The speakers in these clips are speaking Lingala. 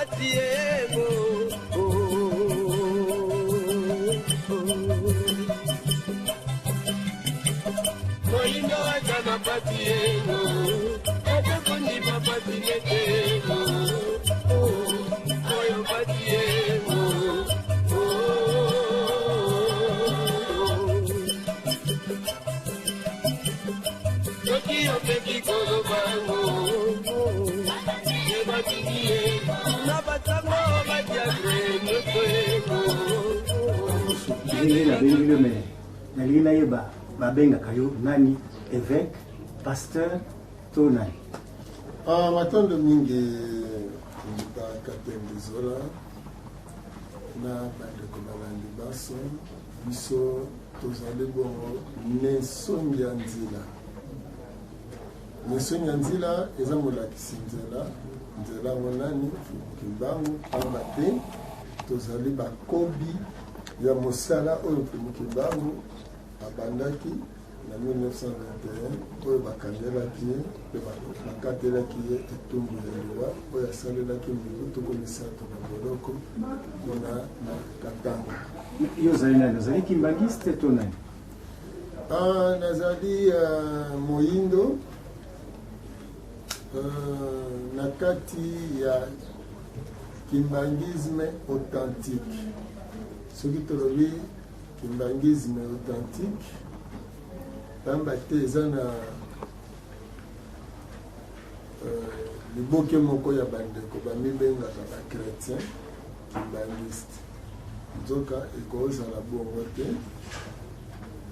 pasi emo Moyindo aza na pasi emo Azokondima pasi nete emo Oyo pasi emo Soki opeki koloba ngo ebatiki ye na basango badiagre nyonso emo Ndenge nabengi yo me nalingi nayeba babengaka yo nani évêque pasteur to nani Ah, matondo mingi mbuta Katembe Zola na bandeko balandi banso biso tozali bongo nesongi ya nzila nesongi ya nzila eza molakisi nzela nzela yango nani Kimbangu pamba te tozali bakobi ya mosala oyo Mfumu Kimbangu abandaki na 1921 oyo bakangelaki ye mpe bakatelaki ye etumbu ya liwa oyo asalelaki mibu 30 na boloko kuna na Katanga. Yo ozali nani? Ozali kimbangiste to nani? Ah, nazali uh, moyindo uh, na kati ya kimbangisme authentique. Soki tolobi kimbangisme authentique, pamba te eza na uh, liboke moko ya bandeko bamibengaka ba chrétien kimbangiste. Nzoka ekozala bongo te.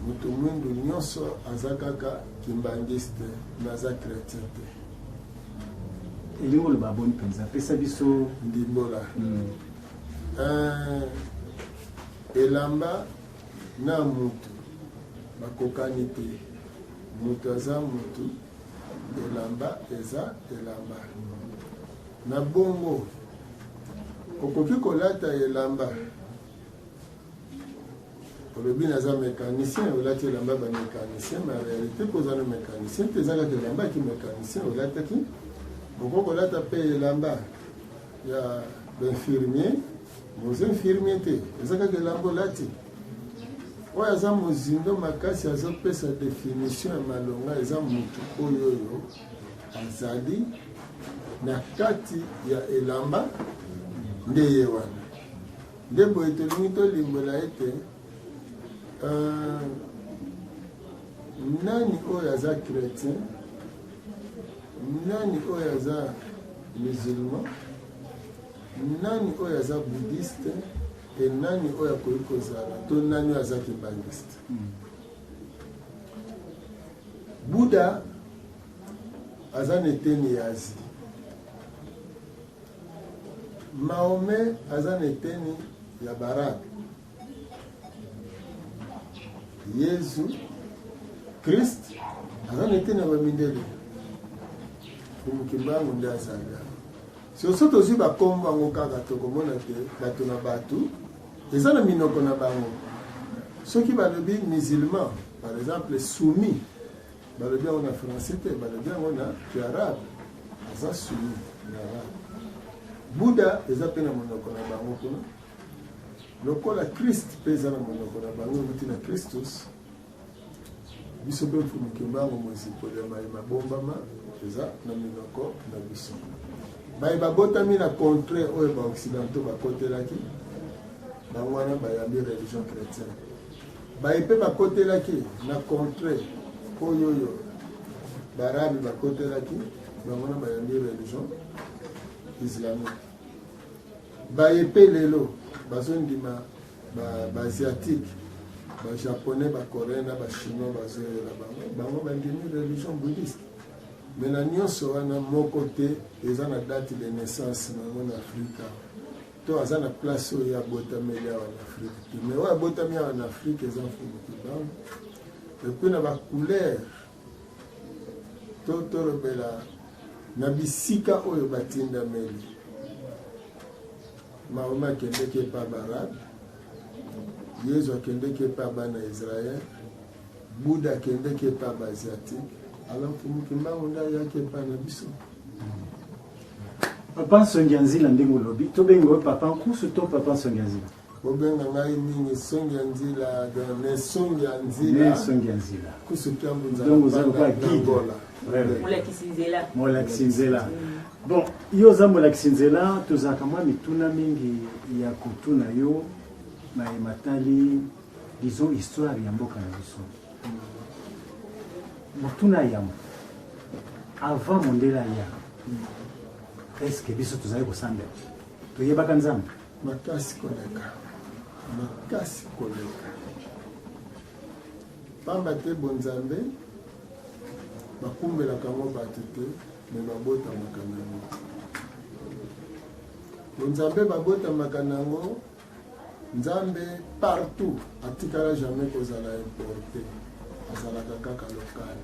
Moto mwindu nyonso aza kaka kimbangiste me aza chrétien te. Elingi oloba boni mpenza? Pesa biso ndimbola. Elamba na mutu bakokani te. Mutu aza mutu, elamba eza elamba. Na bongo okoki kolata elamba olobi naza mécanicien, olati elamba ba mécanicien, mais en réalité mpo oza na mécanicien te, eza kaka elamba ya ki mécanicien olataki. Okoki kolata mpe elamba ya bainfirmier, moza infirmier te, eza kaka elamba olati. Oyo aza mozindo makasi azopesa définition ya malonga eza mutu oyo oyo azali na kati ya elamba nde ye wana. Nde boye tolingi tolimbola ete nani oyo aza chrétien, nani oyo aza musulman, nani oyo aza bouddhiste, e nani oyo akoki kozala to nani oyo aza kimbangiste. Buddha aza na eteni ya Asie, Mahomet aza na eteni ya Barabe, Yezu Christ aza na eteni ya bamindele. Mfumu Kimbangu nde azali soso. Tozwi bakombo yango kaka tokomona te bato na bato eza na minoko na bango. Soki balobi musulman par exemple soumis, balobi yango na français te, balobi yango na kiarabe, aza soumis na arabe. Buddha eza mpe na monoko na bango kuna, lokola Christ mpe eza na monoko na bango, euti na Christus. Biso mpe Mfumu Kimbangu mozipoli ya maye mabombama eza na minoko na biso. Baye babotami na contre oyo baoccidentaux bakotelaki bango wana bayambi religion chrétienne. Baye mpe bakotelaki na contre oyo oyo barabe bakotelaki bango wana bayambi religion islamique. Baye mpe lelo bazondima baasiatique, bajaponais, bacoréen na bachinois bazoyela bango, bango bandimi religion bouddhiste. Me na nyonso wana moko te eza na date de naissance nango na Afrika to aza na place oyo abotameli awa na Afrique te. Mais oyo abotami awa na Afrique eza Mfumu Kimbangu. Epuis na bacouleur to tolobela na bisika oyo batindameli, Mahoma akendeki epa barabe, Yezu akendeki epa bana Israel, Buddha akendeki epa baasiatique, alors Mfumu Kimbangu nde ayaki epa na biso. Papa Nsongi ya Nzila, ndenge olobi, tobenga yo Papa Nkusu to Papa Nsongi ya Nzila? Bobenga ngai mingi Songi ya Nzila, donc ne Songi ya Nzila. Ne Songi ya Nzila. Kusu Kiambu Nzala. Donc oza lokola guide. Molakisi nzela. Molakisi nzela. Bon, yo oza molakisi nzela, tozalaka mwa mituna mingi ya kotuna yo maye matali, disons, histoire ya mboka na biso. Motuna yambo, avant mondele aya, est-ce que biso tozali kosambela? Toyebaka Nzambe? Makasi koleka, makasi koleka. Pamba te bonzambe bakumbelaka yango bato te, me babotamaka na yango. Bonzambe babotamaka na yango. Nzambe partout atikala jamais kozala importe, azalaka kaka local.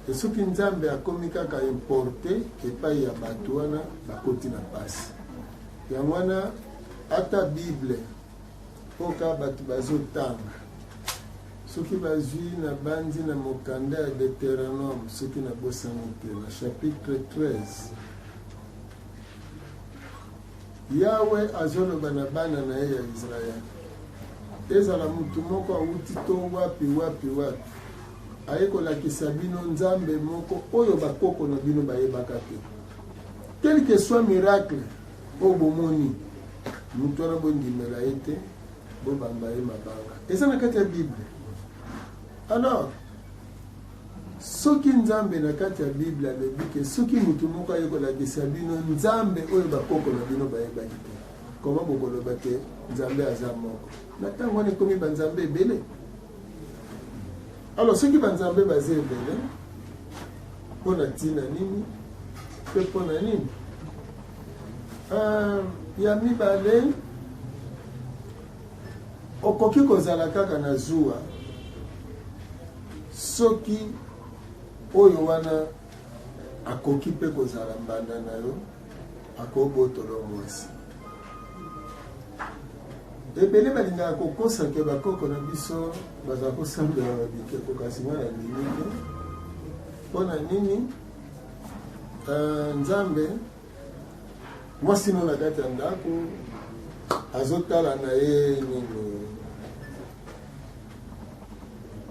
E soki Nzambe akomi kaka importe epai ya bato wana, bakoti na pasi. Yango wana ata Bible mpo ka bato bazotanga, soki bazwi na bandi na mokanda ya Deuteronome, soki nabosani te, na chapitre 13, Yawe azoloba na bana na ye ya Israel, ezala mutu moko awuti to wapi wapi wapi, aye kolakisa bino Nzambe moko oyo bakoko na bino bayebaka te. Quel que soit miracle oyo bomoni, mutu wana bondimela ye te, bobamba ye mabanga. Eza na kati ya Bible. Alors, Soki Nzambe na kati ya Bible alobi ke soki mutu moko aye kolakisa bino Nzambe oyo bakoko na bino bayebaki te, comment bokoloba ke Nzambe aza moko? Na tango wana ekomi ba Nzambe ebele. Alors soki ba Nzambe baza ebele, mpo na ntina nini mpe mpo na nini? Ya mibale, okoki kozala kaka na zuwa soki oyo wana akoki mpe kozala mbanda na yo, akobotolo mwasi. Ebele balingaka kokosa ke bakoko na biso baza kosambela bikeko, kasi nga na ndimi te. Mpo na nini? Nzambe mwasi no na kati ya ndako azotala na ye nini,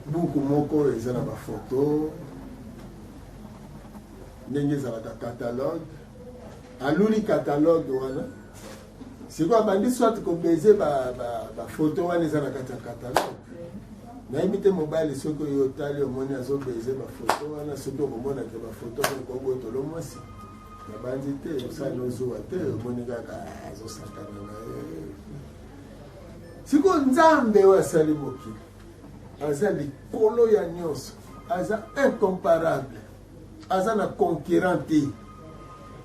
buku moko eza na bafoto ndenge ezalaka catalogue, aluli catalogue wana, sikoyo abandi soit kobeze bafoto ba wana eza na kati ya catalogue. Nayebi te mobali soki oyo otali omoni azobeze bafoto wana, soki okomona ke bafoto wana ekobotolo mwasi, nabanzi te osali ozuwa te, omoni kaka azosakana na ye. Sikoyo Nzambe oyo asali mokili aza likolo ya nyonso, aza incomparable, aza na concurrent te,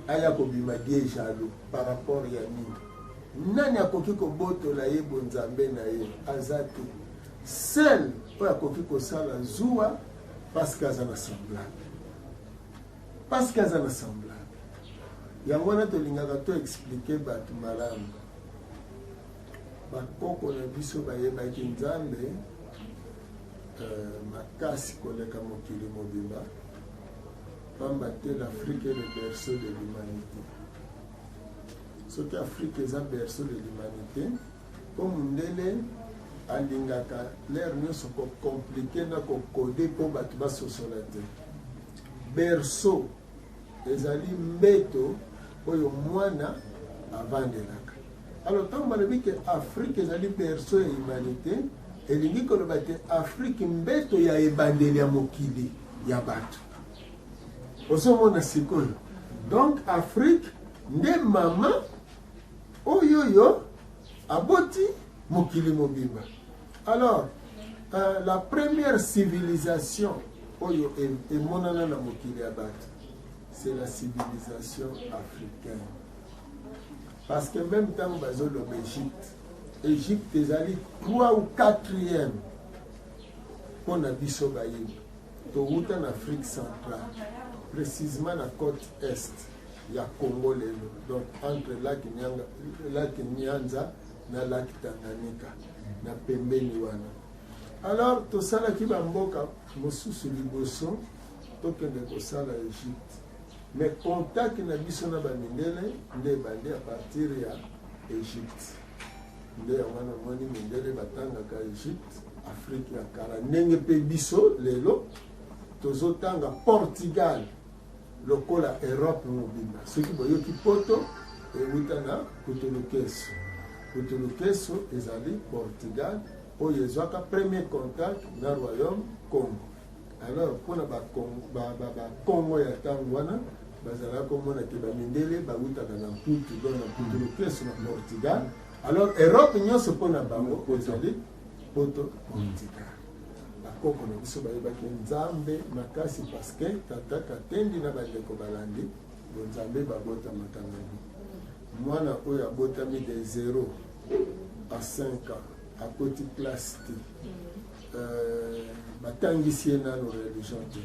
aya kobima die jaloux par rapport ya nini? Nani akoki kobotola ye bonzambe na ye? Aza te. Seul oyo akoki kosala zuwa parce que aza na semblable, parce que aza na semblable. Yango wana tolingaka to expliquer bato malamu. Bakoko na biso bayebaki Nzambe makasi koleka mokili mobimba, pamba te l'Afrique est le berceau de l'humanité. Soki Afrique eza berceau de l'humanité, mpo mundele alingaka l'heure nyonso kocompliquer na kokode mpo bato basosola te. Berceau ezali mbeto oyo mwana avandelaka. Alors ntango balobi ke Afrique ezali berceau ya humanité, elingi koloba te Afrique mbeto ya ebandeli ya mokili ya bato. Ozomona sikoyo, donc Afrique nde mama oyo yo aboti mokili mobimba. Alors la première civilisation oyo emonana na mokili ya bato, c'est la civilisation africaine. Parce que même ntango bazoloba Égypte, Égypte ezali 3 ou 4e mpo na biso bayindo. Towuta na Afrique centrale, précisément na côte est ya Congo lelo, donc entre lac Nyanga, lac Nyanza na lac Tanganyika na pembeni wana. Alors tosalaki bamboka mosusu liboso tokende kosala Égypte. Mais contact na biso na bamindele nde ebandi à partir ya Egypte. Nde yango wana omoni mindele batangaka Egypte, Afrique ya kala, ndenge mpe biso lelo tozotanga Portugal lokola Europe mobimba. Soki boyoki poto ewuta na Putulukeso. Putulukeso ezali Portugal oyo ezwaka premier contact na royaume Congo. Alors mpona bakongo ya ntango wana bazalaka komona te bamindele bawutaka na Mputu, donc na Putulukeso na Portugal. Alors Europe nyonso mpona bango ezali poto Portugal. Bakoko na biso bayebaki Nzambe makasi parce que tata Katendi na bandeko balandi bonzambe babotamaka nango. Mwana oyo abotami de 0 à 5 ans akoti classe te, batangisi ye nano religion te,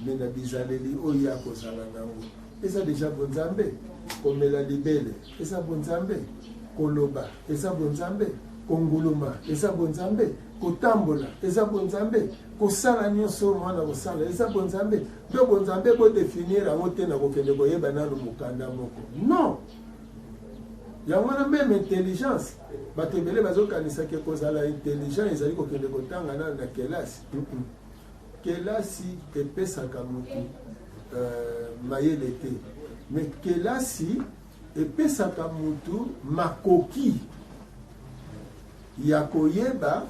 mais na bizaleli oyo ye akozala nango eza deja bonzambe. Komela libele eza bonzambe, koloba eza bonzambe, konguluma eza bonzambe, kotambola eza bonzambe, kosala nyonso mwana kosala eza bonzambe. Donc bonzambe bodefinir yango te na kokende koyeba nano mokanda moko, non. Yango wana meme intelligence, bato ebele bazokanisaki kozala intelligent ezali kokende kotanga nano na kelasi. Kelasi epesaka motu mayele te, mais kelasi epesaka motu makoki ya koyeba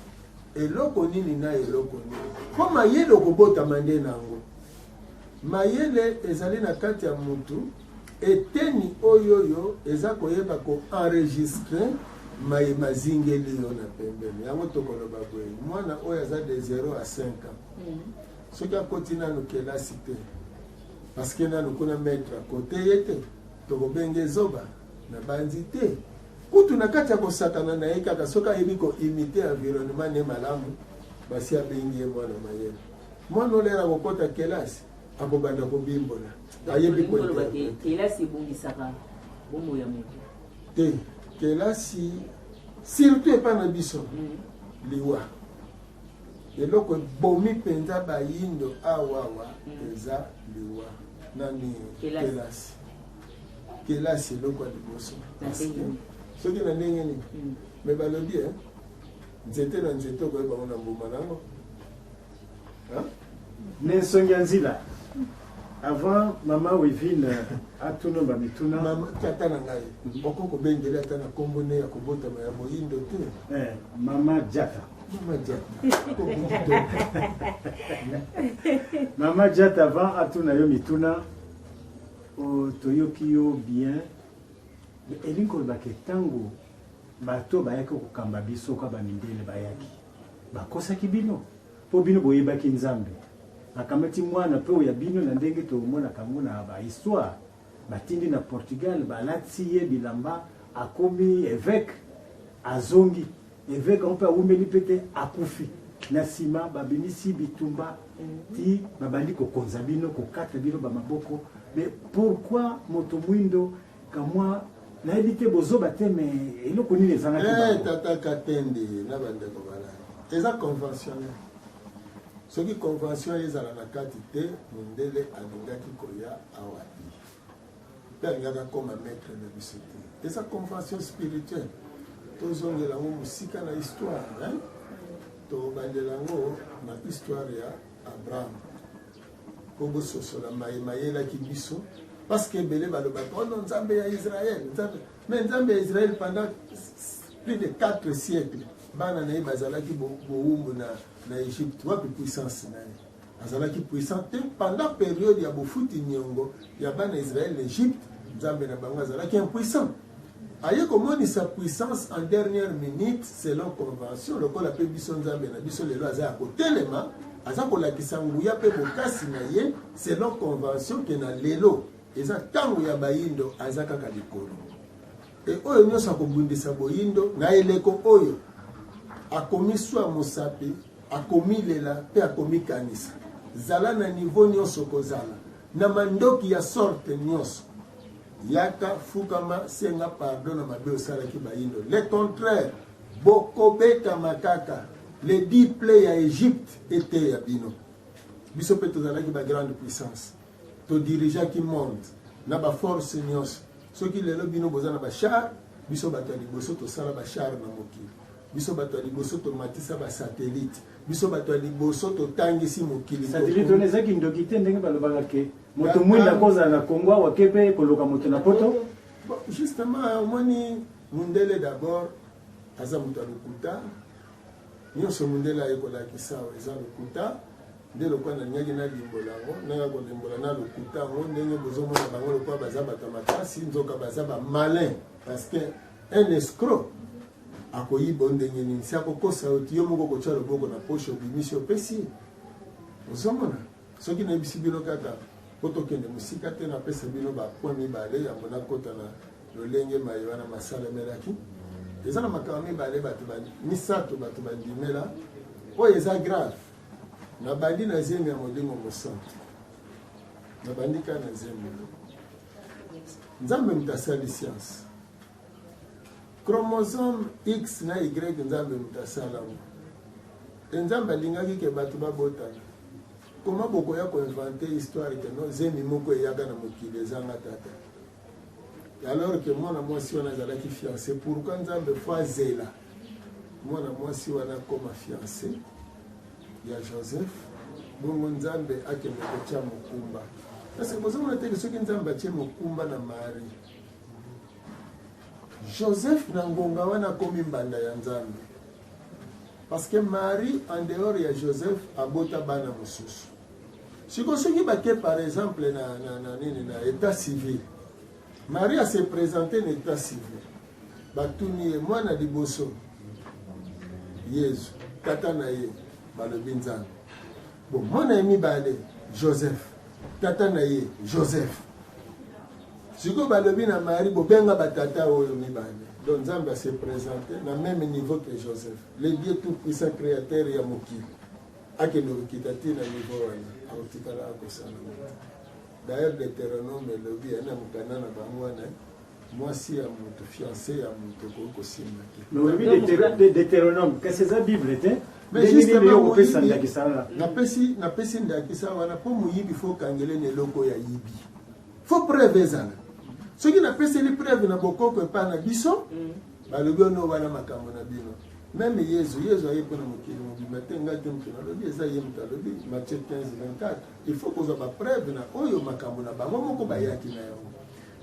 eloko nini na eloko nini. Mpo mayele okobotama nde nango. Mayele ezali na kati ya motu, eteni oyo oyo eza koyeba koenregistre maye mazingeli yo na pembeni. Yango tokoloba boye, mwana oyo aza de 0 à 5 ans, soki akoti nanu kelasi te, parce que nanu kuna maître akote ye te, tokobenge zoba na bandi te. Kutu na kati ya kosakana na ye kaka, soki ayebi koimite environnement ne malamu, basi abengi ye mwana mayele. Mwana oyo akokota kelasi akobanda kobimbola, ayebi kelasi ebongisaka bomoi ya moto te. Kelasi surtout epai na biso, liwa eloko ebomi mpenza bayindo awawa eza liwa nani kelasi. Kelasi eloko ya liboso soki na ndenge nini, me balobi nzete na nzete okoyeba ngo na mbuma nango. Ne nsongi ya nzila, avant mama Wivine atuna bamituna, tata na ngai, oko kobengeli ata na nkombo ne ya kobotama ya moyindo te? Mama Jata. Mama Jata. Mama Jata, avant atuna yo mituna, toyoki yo bien. Elingi kolobaka ntango bato bayaki kokamba biso ka bamindele bayaki, bakosaki bino mpo bino boyebaki Nzambe. Bakamati mwana mpe oyo ya bino na ndenge tomonaka yango na bahistoire, batindi na Portugal, balati ye bilamba, akomi évêque, azongi évêque yango mpe awumeli mpe te, akufi. Na nsima babimisi bitumba ti babandi kokonza bino, kokata bino bamaboko. Mais pourquoi moto mwindo kamwa nayebi te, bozoba te, mais eloko nini ezangaki? Tata Katendi na bandeko balani, eza conventionnel. Soki convention ezala na kati te, mondele alingaki koya awa te mpe alingaki akoma maître na biso te. Eza convention spirituelle. Tozongela yango mosika na histoire, tokobandela yango na histoire ya Abraham mpo bososola maye mayelaki biso, parce que ebele balobaka ono Nzambe ya Israel, Nzambe, mais Nzambe ya Israel, pendant plus de 4 siècles bana na ye bazalaki bowumbu na Égypte. Wapi puissance na ye? Azalaki puissant te. Pendant période ya bofuti niongo ya bana Israel na Égypte, Nzambe na bango azalaki impuissant. Aye komonisa puissance en dernière minute selon convention, lokola mpe biso Nzambe na biso lelo aza ya kotelema, aza kolakisa nguya mpe bokasi na ye selon convention ke na lelo eza ntango ya bayindo, aza kaka likolo. E oyo nyonso akobundisa boyindo na eleko oyo akomiswa mosapi, akomilela mpe akomikanisa. Zala na niveau nyonso, kozala na mandoki ya sorte nyonso, yaka fukama, senga pardon na mabe osalaki bayindo. Le contraire, bokobetama kaka. Les 10 plaies ya Égypte eteya bino. Biso mpe tozalaki bagrande puissance. Todirigeaki monde na baforce nyonso. Soki lelo bino boza na bachar, biso bato ya liboso tosala bachar na mokili. Biso bato ya liboso tomatisa basatellite. Biso bato ya liboso totangisi mokili. Satellite wana eza kindoki te ndenge balobaka ke moto mwinda akozala na Congo awa ke mpe koloka moto na poto? Bon, justement, omoni mundele d'abord aza moto ya lokuta. Nyonso mundele aye kolakisa awa eza lokuta. Nde lokola nalingaki nalimbola yango, naya kolimbola na lokuta yango ndenge bozomona bango lokola baza bato ya makasi, nzoka baza ba malin, parce que un escroc akoyiba yo ndenge nini? Si akokosa yo ti yo moko okotya loboko na poche, obimisi, opesi ye. Ozomona, soki nayebisi bino kaka mpo tokende mosika te, napesa bino bapoint mibale yambo nakota na lolenge maye wana masalemelaki. Eza na makambo mibale, bato misato bato bandimela oyo eza grave. Nabandi na zemi ya Molimo Mosantu, nabandi kaka na zemi. Nzambe moto asali science. Chromosome X na Y, Nzambe moto asala yango. E Nzambe alingaki ke bato babotana. Koma bokoya koinvente histoire ke no zemi moko eyaka na mokili ezanga tata, alors ke mwana mwasi wana azalaki fiancé? Pourquoi Nzambe fo azela mwana mwasi wana akoma fiancé ya Joseph, bongo Nzambe akende kotia mokumba? Parce que bozomona teke soki Nzambe atie mokumba na Marie, Joseph na ngonga wana akomi mbanda ya Nzambe, parce que Marie en dehors ya Joseph abota bana mosusu. Siko soki bake par exemple na nini, na état civil, Marie ase présente na état civil, batuni ye mwana liboso Yezu, tata na ye, balobi Nzambe. Bon, mwana ye mibale Joseph, tata na ye Joseph. Sikoyo balobi na Marie, bobenga batata oyo mibale. Donc Nzambe ase présente na même niveau que Joseph, le Dieu tout puissant, créateur ya mokili, akende kokita ti na niveau wana, akotikala akosala. D'ailleurs, Deutéronome elobi ya na mokanda na bango wana, mwasi ya moto, fiancé ya moto, okoki kosimba te. Mais olobi Deutéronome, kasi eza Bible te. Mais ndenge nini justement, yo kopesa moyibi- ndakisa wana? Napesi ndakisa wana mpo moyibi fo okangele na eloko ya yibi, fo preuve ezala. Soki napeseli preuve na bokoko epai na biso, balobi ono wana makambo na bino. Même Yezu, Yezu aye mpona mokili mobimba te. Ngai te moto nalobi, eza ye moto alobi, Matthieu 15 24. Il faut kozwa bapreuve na oyo makambo na bango moko bayaki na yango.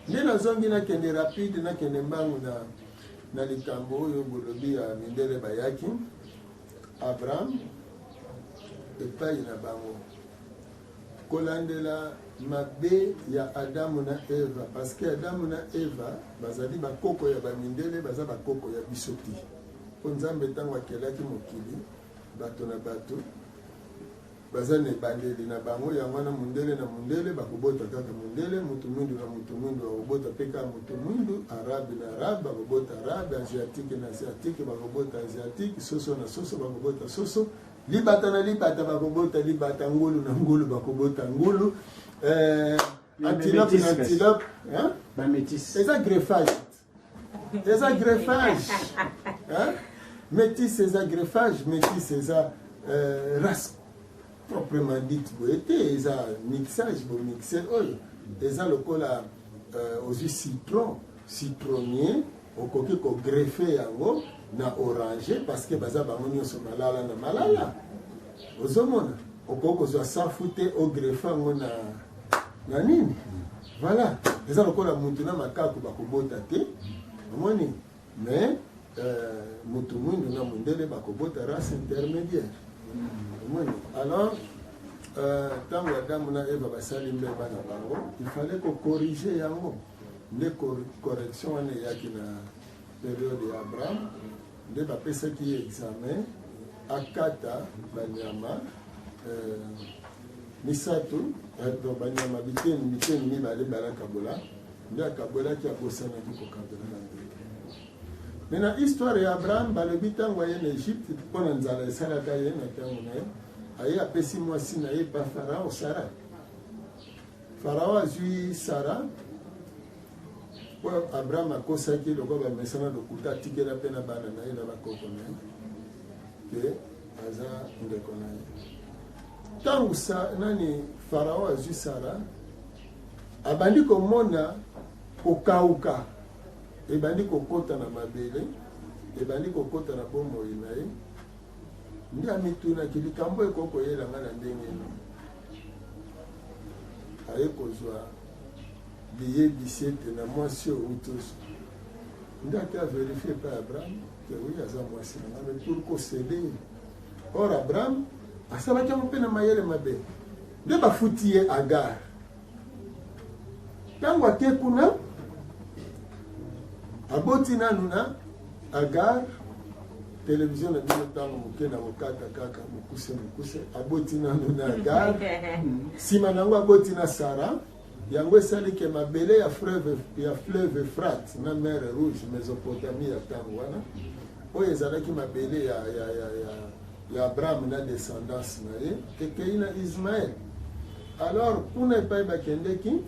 Nde nazongi, nakende rapide, nakende mbangu na likambo oyo bolobi ya mindele bayaki. Abraham epai na bango kolandela mabe ya Adamu na Eva, parce que Adamu na Eva bazali bakoko ya bamindele, baza bakoko ya biso te. Mpo Nzambe ntango akelaki mokili, bato na bato baza na ebandeli na bango. Yango wana mundele na mundele bakobota kaka mundele, mutu mwindu na mutu mwindu bakobota mpe kaka mutu mwindu, arabe na arabe bakobota arabe, asiatique na asiatique bakobota asiatique, soso na soso bakobota soso, libata na libata bakobota libata, ngulu na ngulu bakobota ngulu, antilope na antilope, hein? Bamétis. Eza greffage, eza greffage, hein? Métis eza greffage, métis eza race proprement dite boye te, eza mixage, bomixe oyo eza lokola ozwi citron, citronnier, okoki kogreffe yango na orange, parce que baza bango nyonso malala na malala. Ozomona, okoki kozwa safu te, ogreffe yango na nini. Voilà, eza lokola mutu na makaku bakobota te, omoni. Mais mutu mwindu na mundele bakobota race intermédiaire, omoni. Alors ntango Adamu na Eva basali mbeba na bango, il fallait kocorriger yango. Nde correction wana eyaki na periode ya Abraham. Nde bapesaki ye examen akata banyama misato, donc banyama biteni biteni mibale balakabola. Nde akabolaki, abosanaki kokabola na ndeke. Me na histoire ya Abraham, balobi ntango aye na Egypte mpo na nzala esalaka ye na ntango na ye, aye apesi mwasi na ye pa Farao, Sara. Farao azwi Sara mpo Abraham akosaki lokola bamesana lokuta, atikela mpe na bana na ye na bakoko na ye ke aza ndeko na ye. Ntango nani, Farao azwi Sara. Abandi komona kokauka ebandi kokota na mabele, ebandi kokota na bomoi na ye, nde amitunaki likambo ekoki koyela ngai na ndenge nini. Aye kozwa liyebisi ete na mwasi oyo outi ozwa, nde ake averifie epai ya Abraham ke oui aza mwasi na ngai, mais pour kosede. Or Abraham asalaki yango mpe na mayele mabe, nde bafuti ye Agar. Ntango ake kuna aboti nanu na Agar, televizio na bino ntango moke na kokata kaka mokuse mokuse, aboti nanu na Agar, nsima na yango aboti na Sara. Yango esali ke mabele ya fleuve, ya fleuve Euphrate na mer Rouge, Mesopotamie ya ntango wana, oyo ezalaki mabele ya, ya, ya, ya, ya Abraham na descendance na ye, ekei na Ismaël. Alors kuna epai bakendeki,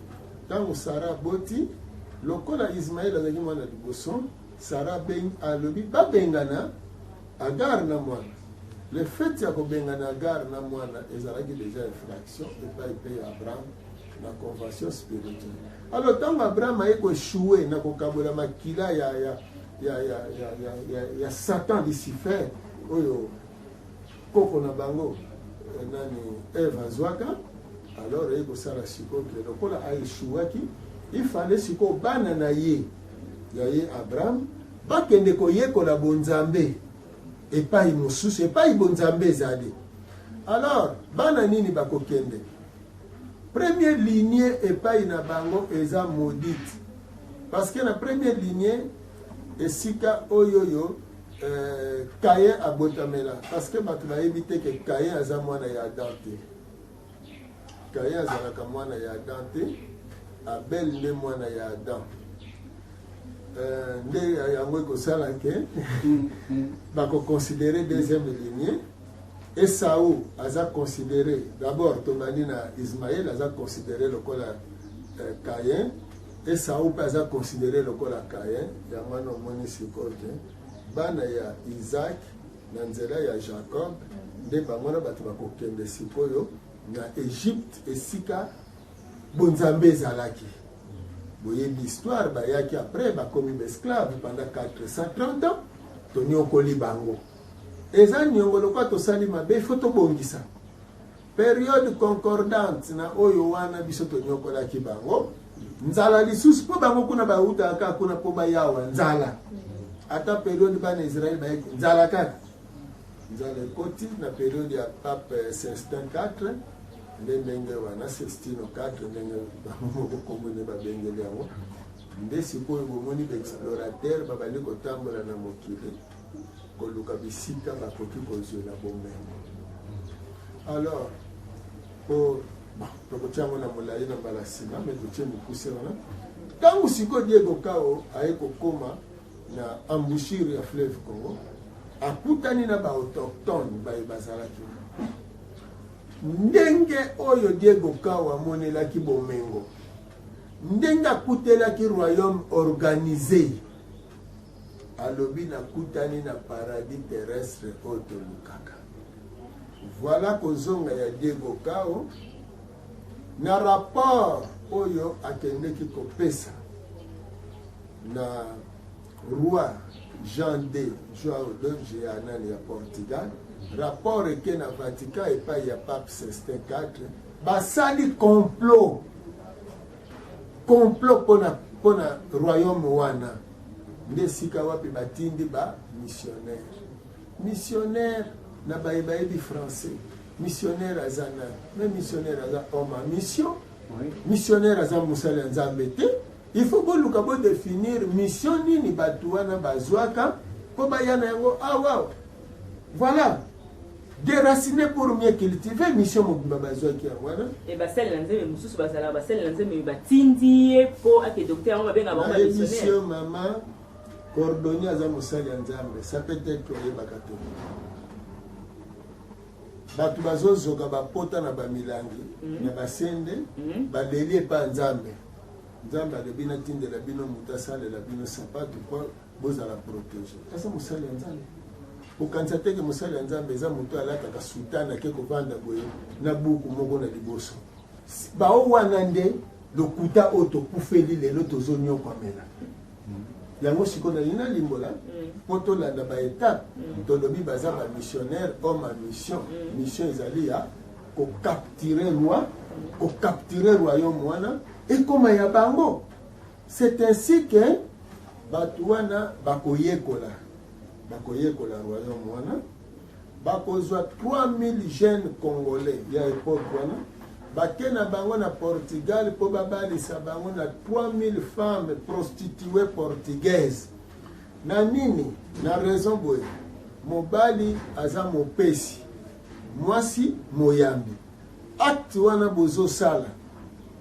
ntango Sara aboti, lokola Ismaël azalaki mwana liboso, Sara alobi babengana Agar na mwana. Le fait ya kobengana Agar na mwana ezalaki deja infraction epai mpe ya Abraham na convention spirituelle. Alors ntango Abraham aye koechoue na kokabola makila ya, ya, ya, ya, ya, ya, ya, ya Satan Lucifer oyo koko na bango eh, nani Eve azwaka, alors aye kosala sikoyo ke lokola aechouaki, il fallait sikoyo bana na ye ya ye Abraham bakende koyekola bonzambe epai mosusu, epai bonzambe ezali. Alors bana nini bakokende? Premier lignée epai na bango eza maudite, parce que na premier lignée esika oyo yo euh, Caïn abotamela, parce que bato bayebi te ke Caïn aza mwana ya Adam te. Caïn azalaka mwana ya Adam te, Abel nde mwana ya Adam. Euh, nde yango ekosala ke bakoconsidere deuxième lignée. Esau aza considere d'abord, tobandi na Ismaël aza considere lokola euh, Caïn. Esau mpe aza considere lokola Caïn. Yango wana omoni sikoyo ke bana ya Isaac na nzela ya Jacob nde bango na bato bakokende sikoyo na Egypte esika bonzambe ezalaki. Boyebi histoire, bayaki après bakomi baesclave pendant 430 ans, tonyokoli bango. Eza niongo lokola tosali mabe, il faut tobongisa. Periode concordante na oyo wana biso tonyokolaki bango nzala lisusu, mpo bango kuna bautaka kaka kuna mpo bayawa nzala. Ata periode bana Israel bayaki nzala kaka, nzala ekoti na periode ya pape Celestin 4 nde ndenge wana Celestino 4 ndenge bango moko kombo nde babengeli yango. Nde sikoyo bomoni baexplorateur babandi kotambola na mokili koluka bisika bakoki kozwela bomengo. Alors po bon, tokotia yango na molai na mbala nsima, me totie mokuse wana. Ntango sikoyo Diego Cao aye kokoma na embouchure ya fleuve Congo, akutani na baautochtone baye bazalaki ndenge oyo Diego Cao amonelaki bomengo, ndenge akutelaki royaume organisé, alobi nakutani na paradis terrestre oyo tolukaka. Voilà kozonga ya Diego Cao na rapport oyo akendeki kopesa na roi Jean D Joao Doge ya nani ya Portugal. Rapport eke na Vatican epai ya Pape Celestin 4, basali complot complot mpona mpona royaume wana. Nde esika wapi batindi ba missionnaire. Missionnaire na baye bayebi français, missionnaire aza nani? Mais missionnaire aza homme en mission. Missionnaire aza mosali ya Nzambe te. Il faut boluka bodefinir mission nini bato wana bazwaka mpo baya na yango awa. Voilà, déraciner pour mieux cultiver, mission mobimba bazwaki yango wana. E basali na Nzambe mosusu bazalaka basali na Nzambe, batindi ye mpo ake docteur, yango babenga bango Nayebisi yo mama, cordonnier aza mosali ya Nzambe, ça peut être oyebaka te. Bato bazozoka bapota na bamilangi na basende, baleli epai ya Nzambe. Nzambe alobi natindela bino moto asalela bino sapato mpo bozala protege. Aza mosali ya Nzambe. Kokanisa teke mosali ya Nzambe eza moto alataka soutane ake kovanda boye na buku moko na liboso. Bao wana nde Lokuta oyo tokufeli lelo tozonyokwamela yango. Sikoyo nalingi nalimbola mpo tolanda baétape. Tolobi baza bamissionnaire, homme à mission. Mission ezali ya kocapturer roi, kocapturer royaume wana ekóma ya bango. C'est ainsi que bato wana bakoyekola, bakoyekola royaume wana, bakozwa 3000 jeunes Congolais ya époque wana, bake na bango na Portugal mpo babalisa bango na 3000 femmes prostituées portugaises. Na nini? Na raison boye: mobali aza mopesi, mwasi moyambi. Acte wana bozosala,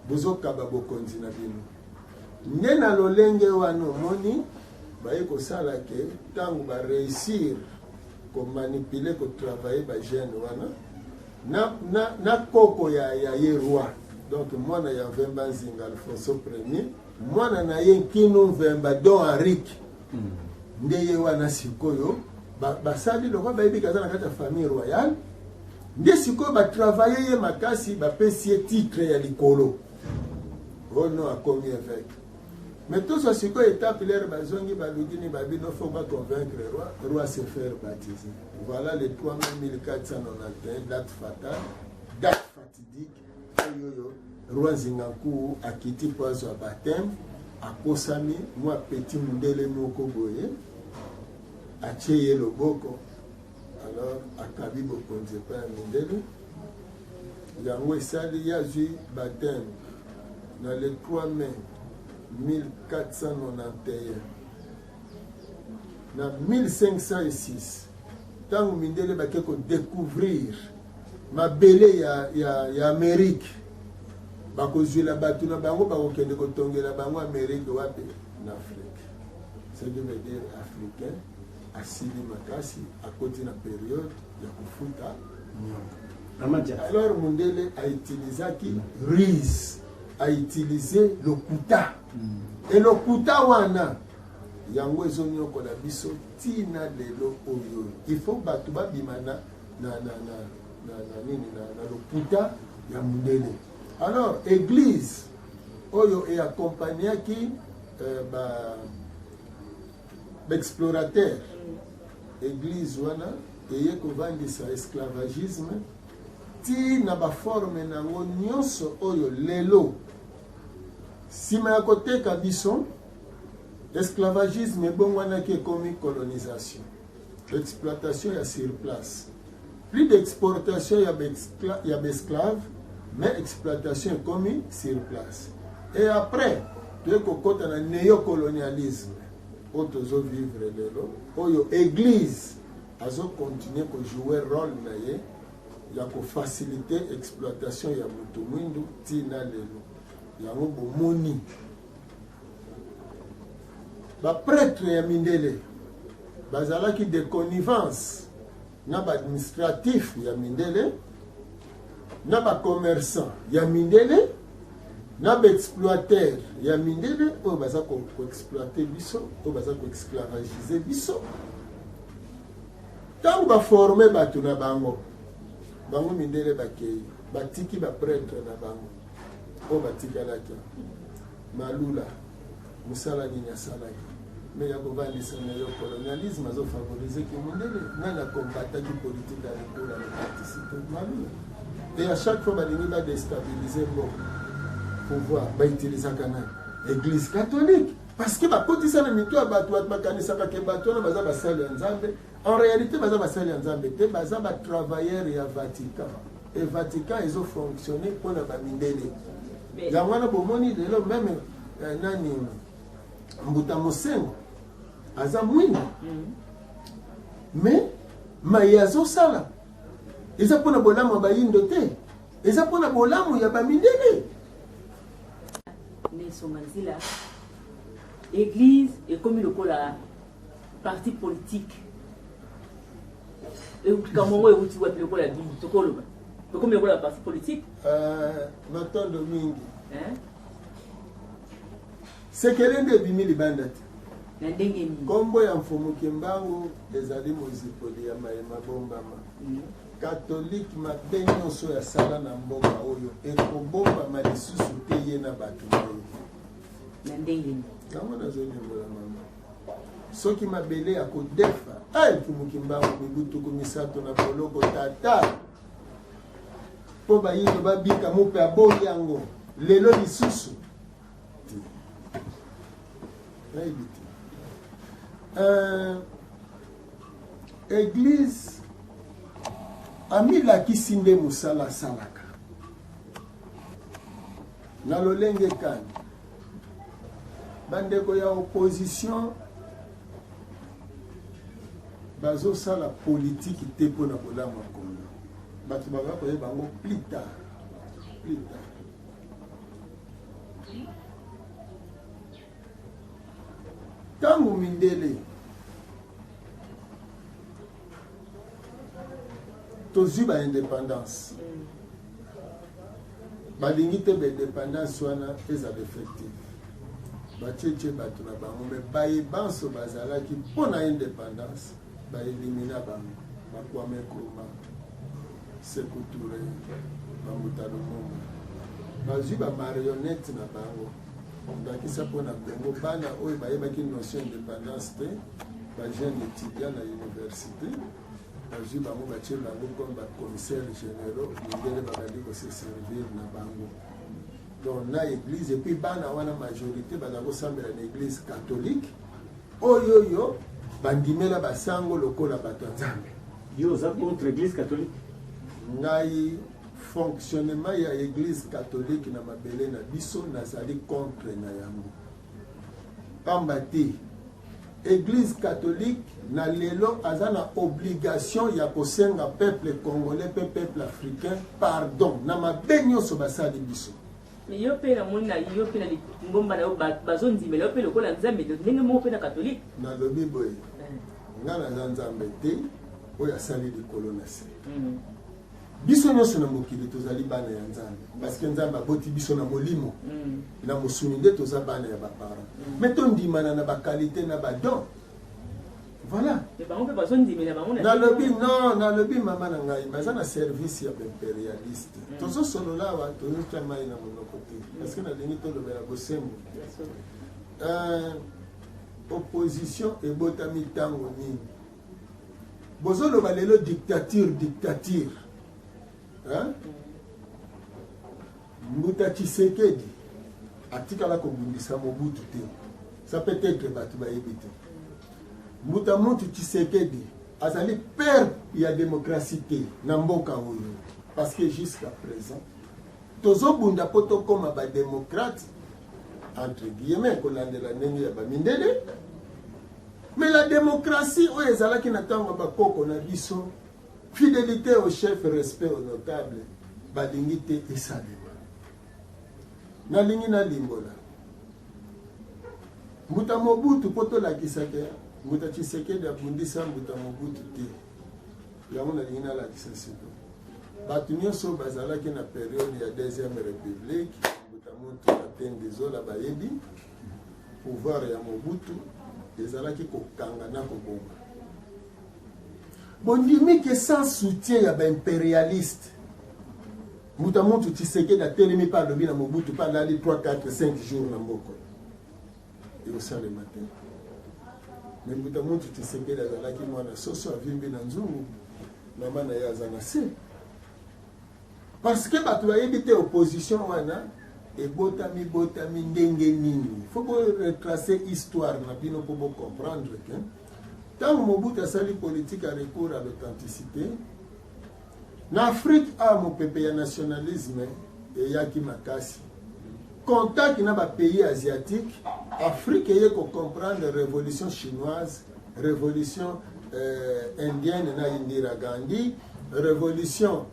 bozokaba bokonzi na bino. Nde na lolenge wana omoni baye kosala ke ntango baréussir komanipuler, kotravailler bajeune wana na koko ya ye roi, donc mwana ya Mvemba Nzinga Alfonso Premier, mwana na ye Nkinu Mvemba Don Henrique. Nde ye wana sikoyo basali lokola bayebi aza na kati ya famille royale. Nde sikoyo batravailler ye makasi, bapesi ye titre ya likolo ono akomi évêque. Mais tozwa sikoyo étape lere bazongi, baluki ni babino, faut baconvaincre roi, roi se faire baptiser. Voilà le 3 mai 1491, date fatale, date fatidique oyo oyo roi Nzinga Nkuwu akiti mpo azwa baptême. Akosami mwa petit mundele moko boye, atie ye loboko, alors akabi bokonzi epai ya mindele. Yango esali ye azwi baptême na le 3 mai 1491. Na 1506, ntango mindele bake kodécouvrir mabele ya Amérique, bakozwila bato na bango, bakokende kotongela bango Amérique wapi? Na Afrique. Ce qui veut dire Africain asili makasi, akoti na période ya kofuta nyongo. Alors mundele autilisaki ruse, autiliser lokuta. Elokuta wana yango ezonyokola biso ntina lelo oyo. Il faut bato babima na nini, na lokuta ya mundele. Alors église oyo eaccompagnaki baexplorateur, église wana eye kovandisa esclavagisme ti na baforme nango nyonso oyo lelo. Nsima ya koteka biso, esclavagisme ebongwanaki, ekomi colonisation, exploitation ya sur place. Plus d'exportation ya baesclave, mais exploitation ekomi sur place. Et après toye kokɔta na néocolonialisme oyo tozovivre lelo oyo. Église azocontinuer kojouer rôle na ye ya kofaciliter exploitation ya moto mwindu ntina lelo. Yango bomoni baprêtre ya mindele bazalaki de connivence na baadministratif ya mindele, na bacommerçant ya mindele, na baexploiteur ya mindele oyo baza koexploiter biso, oyo baza koesclavagiser biso. Ntango baformer bato na bango, bango mindele bakei, batiki baprêtre na bango oyo batikalaki. Malula mosala nini asalaki? Mais ya kovandisa na yo colonialisme, azofavoriser ki mondele. Nani akombataki politique ya lokola na participe? Malula. Et à chaque fois balingi badéstabiliser mboka, pouvoir bautilisaka nani? Église catholique, parce que bakotisa na mito ya bato. Bato bakanisaka ke bato wana baza basali ya Nzambe. En réalité baza basali ya Nzambe te, baza batravailleur ya Vatican, et Vatican ezofonctionne mpona bamindele. Yango wana bomoni lelo même nani, Mbuta Mosengo aza mwindu, mais maye azosala eza mpona bolamu ya bayindo te, eza mpona bolamu ya bamindele. Nesonga nzila, église ekomi lokola parti politique. Likambo yango euti wapi? Lokola bini tokoloba ekomi lokola parti politique. Matondo mingi. Sekele nde ebimi libanda te. Na ndenge nini? Nkombo ya Mfumu Kimbangu ezali mozipoli ya mayema bombama. Catholique mabe nyonso oyo asala na mboka oyo ekobombama lisusu te ye na bato na ye. Na ndenge nini? Yango nazolimbola mama. Soki mabele ya kodefa, ai Mfumu Kimbangu mibu 30 na boloko tata mpo bayindo babika mupe aboyi yango lelo lisusu te. Nayebi te. Eglise amilakisi nde mosala asalaka na lolenge kani? Bandeko ya opposition bazosala politiki te mpo na bolamu ya Congo. Bato bakoya koyeba yango plus tard, plus tard. Ntango mindele tozwi ba independance, balingi te ba independance wana ezala effective, batietie bato na bango, me baye banso bazalaki mpo na independance baelimina bango, bakwame Nkrumah, Sekou Toure, Bambuta Lumumba, bazwi ba marionnette na bango. Ndakisa mpo na Congo, bana oyo bayebaki notion independance te, ba jeunes étudiants na université, bazwi bango batie bango comme ba commissaires généraux, mindele babandi ko se servir na bango. Donc na église, et puis bana wana majorité baza kosambela na église catholique, oyo oyo bandimela basango lokola bato ya Nzambe. Yo oza contre église catholique? Ngai fonctionnement ya église catholique na mabele na biso nazali contre na yango. Pamba te église catholique na lelo aza na obligation ya kosenga peuple congolais pe peuple africain pardon na mabe nyonso basali biso. Mais yo pe namoni na yo pe na lingomba na yo bazondimela yo pe lokola Nzambe ndenge moko pe na catholique. Nalobi boye, nga naza Nzambe te oyo asali likolo na se. Biso nyonso na mokili tozali bana ya Nzambe, parce que Nzambe aboti biso na molimo, na mosuni nde toza bana ya ba parents. Mais tondimana na ba qualité na ba don. Voilà. Mais bango pe bazondimela bango na Nalobi non, nalobi mama na ngai, baza na service ya ba impérialiste. Tozosolola awa, tozotya mai na monoko te, parce que nalingi tolobela bosembo. Opposition ebotami ntango nini? Bozoloba lelo dictature, dictature. Hein? Mbuta Tshisekedi atikala kobundisa Mobutu te. Ça peut être bato bayebi te. Mbuta Muntu Tshisekedi azali père ya démocratie te na mboka oyo, parce que jusqu'à présent tozobunda po tokoma ba démocrate entre guillemets, kolandela ndenge ya ba mindele. Mais la démocratie oyo ezalaki na ntango ya bakoko na biso, fidélité au chef, respect au notable, balingi te esalema. Nalingi nalimbola Mbuta Mobutu po tolakisa ke Mbuta Tshisekedi abundisa Mbuta Mobutu te. Yango nalingi nalakisa sikoyo. Bato nyonso bazalaki na periode ya deuxième république, Mbuta Muntu Katende Zola bayebi pouvoir ya Mobutu ezalaki kokanga na koboma. Bondimi ke sans soutien ya ba impérialiste, Mbuta Muntu Tshisekedi atelemi pe alobi na Mobutu pe alali 3, 4, 5 jours na mboka. Ekosalema te. Mais Mbuta Muntu Tshisekedi azalaki mwana soso avimbi na nzungu, mama na ye aza na se. Parce que bato bayebi te opposition wana ebotami botami ndenge nini. Faut bo retracer histoire na bino po bo comprendre que ntango Mobutu asali politique ya recours à l'authenticité na Afrique, a mopepe ya nationalisme eyaki makasi. Contact na ba pays asiatiques, Afrique eye ko comprendre révolution chinoise, révolution indienne na Indira Gandhi, révolution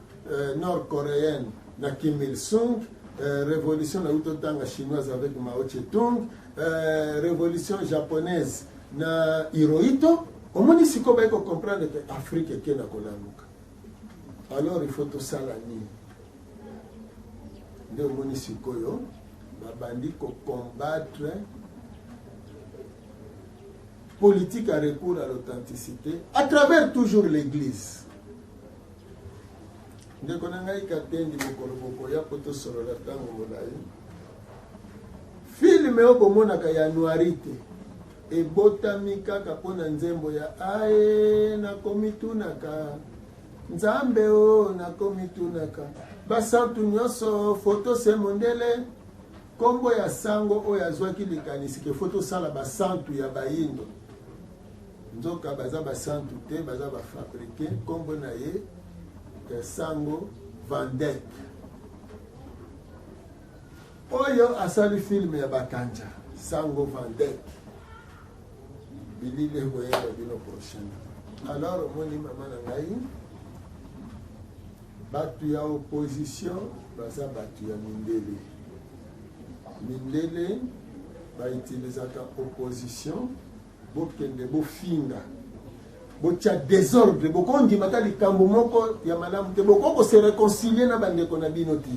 nord-coréenne na Kim Il-sung, révolution na utotanga chinoise avec Mao Tse-tung, révolution japonaise na Hirohito. Omoni sikoyo baye ko comprendre que Afrique eke na kolamuka. Alors il faut tosala nini? Nde omoni sikoyo babandi ko combattre politique à recours à l'authenticité à travers toujours l'église. Ndeko na ngai Katendi, mokolo bokoya mpo tosolola ntango molai. Filme oyo bomonaka ya Anuarite ebotami kaka mpo na nzembo ya ae nakomitunaka Nzambe o nakomitunaka basantu nyonso foto se mondele nkombo ya sango oyo azwaki likanisi ke fo tosala basantu ya bayindo nzoka baza basantu te baza bafabrike nkombo na ye eh, sango vandek oyo asali filme ya bakanja sango vandek bilili ekoyeba bino prochaine alors omoni mama na ngai bato ya opposition baza bato ya mindele mindele bautilisaka opposition bokende bofinga botya desordre bokondima ata likambo moko ya malamu te bokoki kose réconcilie na bandeko na bino te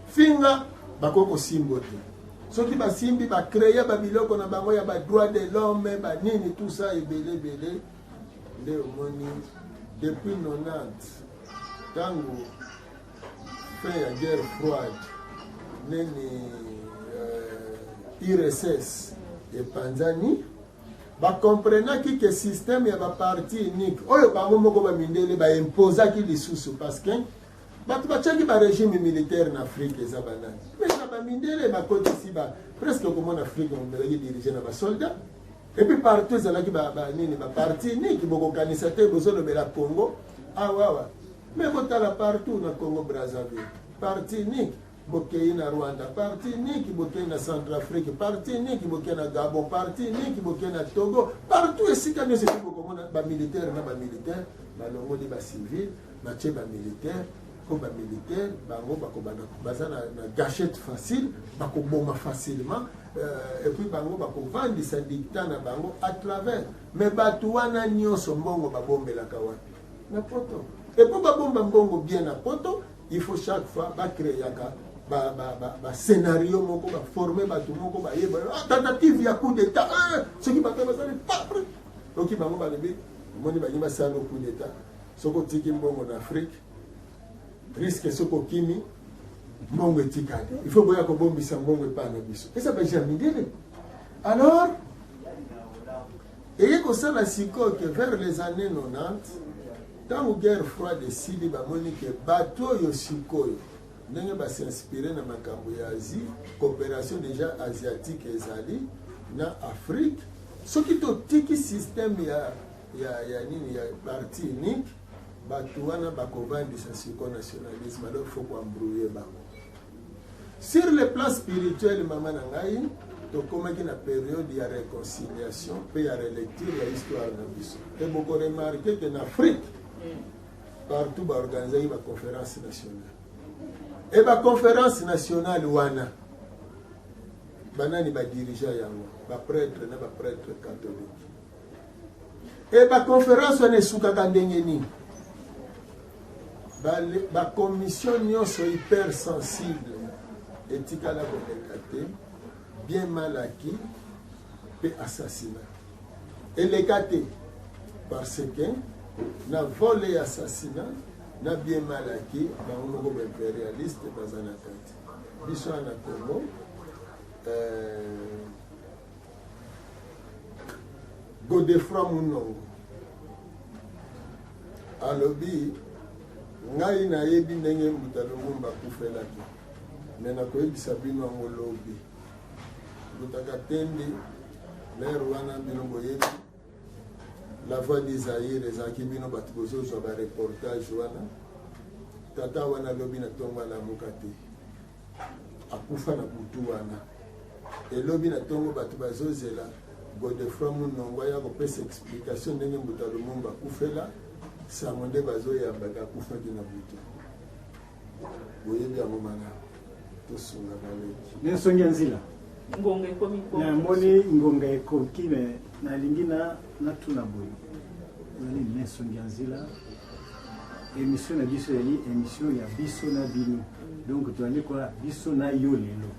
finga bakoki kosimbo te soki basimbi bacreye babiloko na bango ya badroit de l'homme banini tout ça ebele ebele nde omoni depuis 90 ntango fin ya guerre froide nini euh, urss epanzani bakomprenaki ke système ya baparti unique oyo bango moko bamindele baimposaki lisusu parce que bato batiaki barégime militaire na afrique eza banani mais na bamindele bakotisi ba presque okomona afrique ezalaki dirige na basoldat epuis partout ezalaki banini baparti unique bokokanisa te bozolobela congo awawa Mais botala partout na Congo Brazzaville, parti unique bokei na Rwanda, parti unique bokei na Centrafrique, parti unique bokei na Gabon, parti unique bokei na Togo, partout esika nyonso epi bokomona ba militaire na ba militaire balongoli ba civil batie ba militaire mpo ba militaire bango bakobanda baza na, na gâchette facile bakoboma facilement euh, et puis bango bakovandisa dictat na bango à travers mais bato wana nyonso mbongo babombelaka wapi na poto et po babomba mbongo bien na poto il faut chaque fois bacreaka bascénario moko baforme bato moko bayeba ah, tentative ya coup d'état eh, soki bato basali papre oki bango balobi omoni balingi basala coup d'état soki otiki mbongo na afrique risque soki okimi mbongo etikali il faut boya kobombisa mbongo epai na biso eza baje ya mindele alors Eye kosala sikoyo ke vers les années 90, ntango guerre froide esili, bamoni ke bato oyo sikoyo ndenge ba s'inspirer na makambo ya Asie, cooperation deja asiatique ezali na Afrique, soki totiki système ya, ya, ya nini ya parti unique, bato wana bakovandisa sikoyo nationalisme, alors faut koembrouiller bango. Sur le plan spirituel, mama na ngai, tokomaki na periode ya réconciliation mpe ya relecture ya histoire na biso. Et boko remarquer que na Afrique, partout baorganisaki ba conférence nationale. Et ba conférence nationale wana, banani badirigea yango? Ba prêtre na ba prêtre catholique. Et ba conférence wana esukaka ndenge nini? Ba commission nyonso hyper sensible etikala koleka te, bien mal acquis mpe assassinat eleka te, parce que na vol et assassinat na bien mal acquis bango moko ba impérialiste baza na kati. Biso na Congo euh, Godefroid Munongo alobi ngai nayebi ndenge Mbuta Lumumba akufelaki me nakoyebisa bino yango lobi. Mbuta Katende lere wana bino boyebi la voix du Zaïre ezalaki bino bato bozozwa ba reportage wana. Tata wana lobi na ntongo alamuka te, akufa na butu wana. Elobi na ntongo bato bazozela Godefroid Munongo aya kopesa explication ndenge Mbuta Lumumba akufela, sango nde bazoyambaka akufaki na butu. Boyebi yango malamu, tosunga baleki. Nensongi ya nzila ngonga ekomi namoni ngonga ekoki me nalingi natuna boye ezali nensongi ya nzila émission na biso ezali émission ya biso na bino donc toyandi kola biso na yo lelo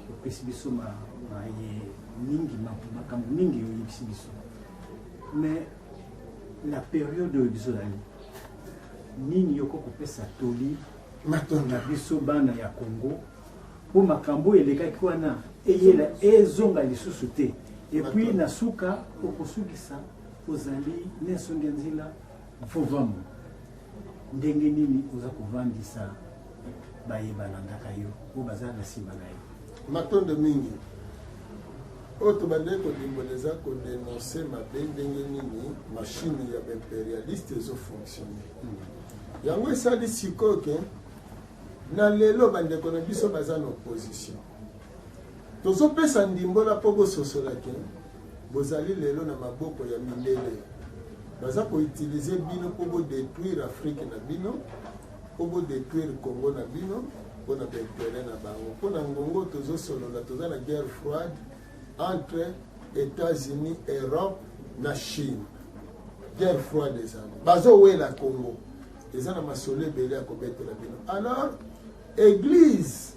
opesi biso maye mingi makambo mingi oyebisi biso mais la période oyo biso ezali Nini yo kopesa toli na biso bana ya Congo mpo makambo oyo elekaki wana eyela ezonga lisusu te? Et puis na suka okosukisa, ozali Nensonge Nzila Mfovamu, ndenge nini oza kovandisa baye balandaka yo oyo baza na nsima na yo? Matondo mingi. Oyo tobandaki kolimbola eza kodénoncer mabe, ndenge nini machine ya baimpérialiste ezofonctionne. Yango esali sikoyo ke na lelo bandeko na biso baza na opposition, tozopesa ndimbola mpo bososola ke bozali lelo na maboko ya mindele. Baza koutiliser bino mpo bodétruire Afrique na bino, mpo bodétruire Congo na bino, mpo na baintérêt na bango. Mpo na ngongo tozosolola, toza na guerre froide entre États-Unis, Europe na Chine. Guerre froide ezali, bazowela Congo. Eza na masolo ebele ya kobetela bino. Alors église,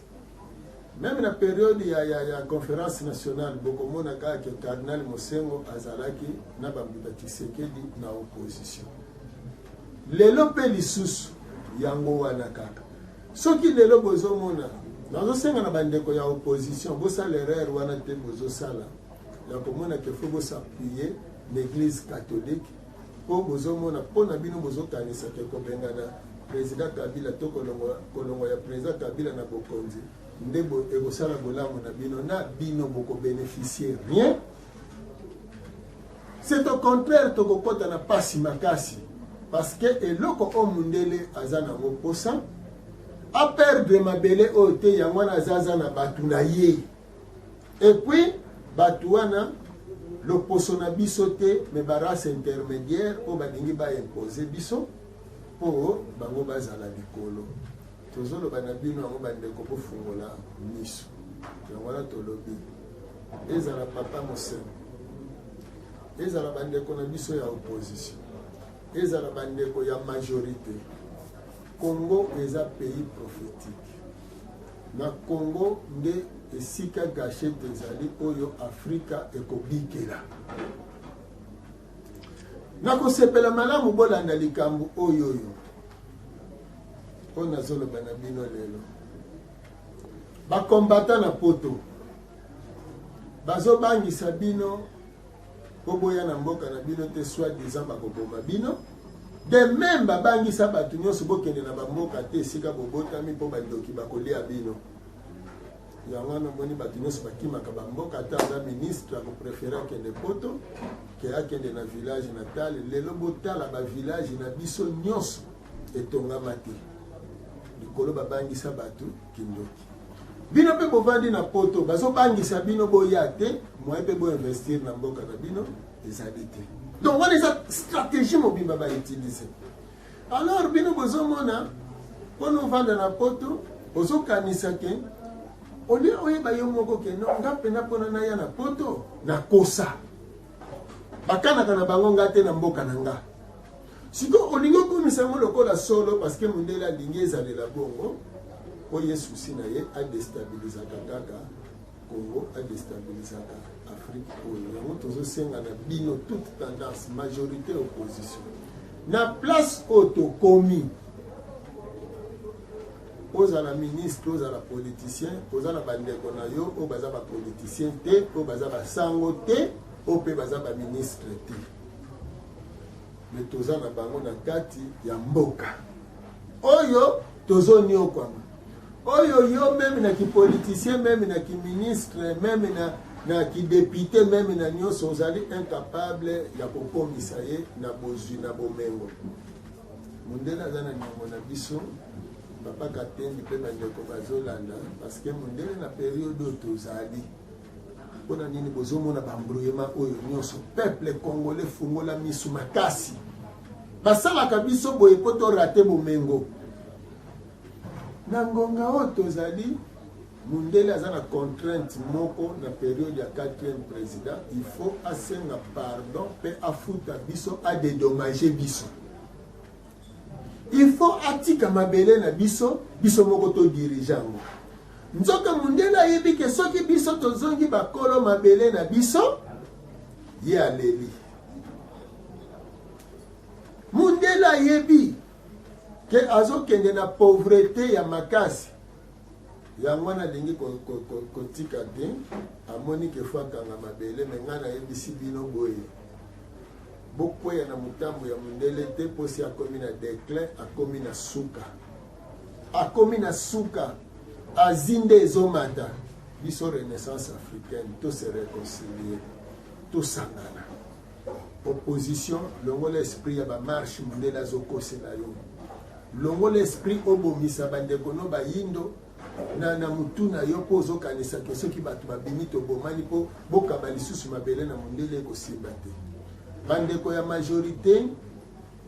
même na période ya conférence nationale, bokomona kaka ke cardinal Mosengo azalaki na bambuta Tshisekedi na opposition. Lelo mpe lisusu yango wana kaka. Soki lelo bozomona, nazosenga na bandeko ya opposition, bosala erreur wana te. Bozosala ya komona ke faut bos'appuyer na Église catholique, mpo bozomona mpo na bino bozokanisa ke kobengana président Kabila to kolongwa ya président Kabila na bokonzi nde ekosala bolamu na bino. Na bino bokobénéficie rien, c'est au contraire, tokokɔta na pasi makasi, parce que eloko oyo mundele aza nango mposa, aperdre mabele oyo te. Yango wana aza na bato na ye, et puis bato wana loposo na biso te, mais barace intermédiaire oyo balingi baimpose biso mpo bango bazala likolo. Tozoloba na bino yango, bandeko, bofungola miso. Yango wana tolobi, ezala papa Mosengo, ezala bandeko na biso ya opposition, ezala bandeko ya majorité, Congo eza pays prophétique. Na Congo nde esika gâchette ezali oyo Afrika ekobikela. Nakosepela malamu bolanda likambo oyo nazoloba na bino lelo. Bakombata na Poto bazobangisa bino mpo boya na mboka na bino te, soi-disant bakoboma bino. De même babangisa bato nyonso, bokende na bamboka te esika bobotami mpo bandoki bakolia bino. Yango wana omoni bato nyonso bakimaka bamboka. Ata aza ministre, akopréférer akende Poto ke akende na village natal. Lelo botala bavillage na biso nyonso etongama te, likolo babangisa bato kindoki. Bino mpe bovandi na Poto, bazobangisa bino boya te, moyen mpe boinvestir na mboka na bino ezali te. Donc wana eza stratégie mobimba bautiliser. Alors bino bozomona, mpona ovanda na Poto, ozokanisa ke olie oyeba yo moko ke no, nga mpena mpona naya na Poto nakosa bakanaka na bango nga te na mboka na nga. Sikoyo olingi okomisa yango lokola solo, parce que mondele alingi ezalela bongo, mpo ye souci na ye adestabilizaka kaka Congo, adestabilizaka Afrique oyo. Yango tozosenga na bino, toute tendance, majorité, opposition, na place oyo tokomi, ozala ministre, ozala politicien, oza na bandeko na yo oyo baza bapoliticien te, oyo baza basango te, oyo mpe baza baministre te, mais toza na bango na kati ya mboka oyo tozoniokwama. Oyo yo même na kipoliticien, même na kiministre, même na kidéputé, même na nyonso, ozali incapable ya kokomisa ye na bozwi na bomengo. Mondele aza na niongo na biso, papa Katendi mpe bandeko bazolanda, parce que mondele na période oyo tozali, mpona nini bozomona baembrouillement oyo nyonso? Peuple congolais, fungola misu makasi. Basalaka biso boye mpo torater bomengo. Na ngonga oyo tozali, mundele aza na contrainte moko na période ya 4e président, il faut asenga pardon mpe afuta biso, adédommage biso. Il faut atika mabele na biso, biso moko todirige yango. Nzoka mundele ayebi ke soki biso tozongi bakolo mabele na biso, ye aleli. Mundele ayebi. Ke azokende na pauvrete ya makasi. Yango wana alingi kotika te, amoni ke fo akanga mabele. Me ngai nayebisi bino boye, bokweya na motambo ya mondele te, mpo si akomi na declin, akomi na suka, akomi na suka. Asie nde ezomata. Biso Renaissance africaine, to se réconcilier, tosangana. Opposition, longola esprit ya bamarche mondele azokosela yo, longola esprit obomisa bandeko no bayindo na mutu na yo, mpo ozokanisa ke soki bato babimi tobomani mpo bokaba lisusu mabele na mondele, ekosimba te. Bandeko ya majorité,